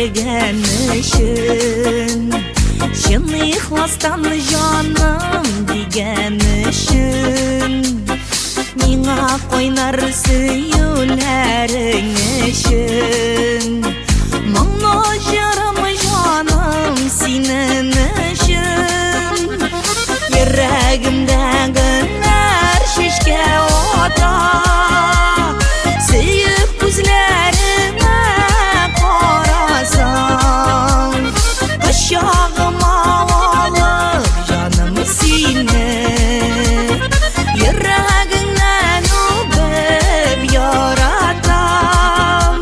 биргән өчен, чын ихластан җаным дигән өчен, миңа кайнар сөюләрең өчен, моңлы җырым җаным синең өчен. Йөрәгемдә гөлләр чәчкә ата, сөеп күзләреңә карасаң, кочагыма алып җаным сине, йөрәгеңнән үбеп яратам.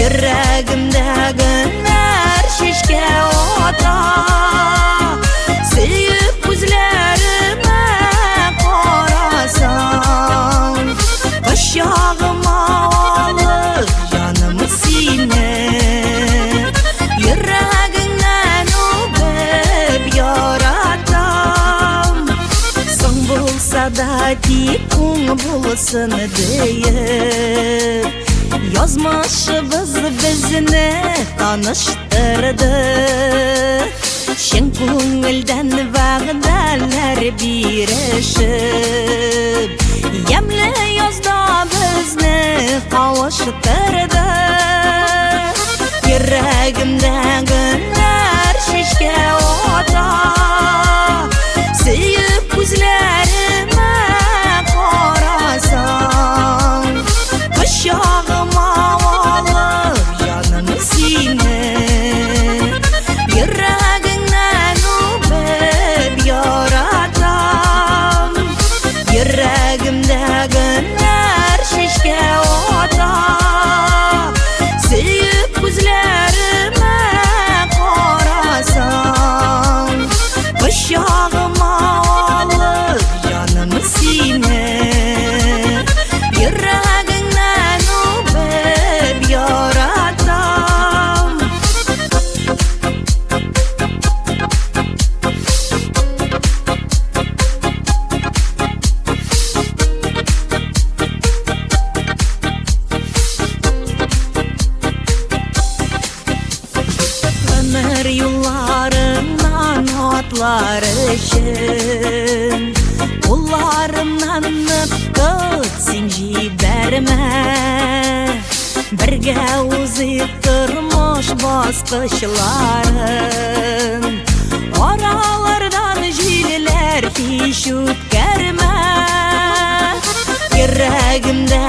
Йөрәгемдә гөлләр чәчкә ата, сөеп күзләремә карасаң, кочагыма алып җаным сине, йөрәгеңнән үбеп яратам. Соң булса да тик уң булсын диеп, язмышыбыз безне таныштырды. Чын күңелдән вәгъдәләр бирешеп, ямьле язда безне кавыштырды. Йөрәгемдә гөлләр чәчкә ата, сөеп күзләремә карасаң, кочагыма алып җаным сине, йөрәгеңнән үбеп яратам. Йөрәгемдә гөлләр чәчкә ата, сөеп күзләремә карасаң, кочагыма алып җаным сине, йөрәгеңнән үбеп яратам. Гомер юлларыңнан атлар өчен, кулларымнан нык тот, син җибәрмә. Бергә узыйк тормыш баскычларын, аралардан җилләр һич үткәрмә. Йөрәгемдә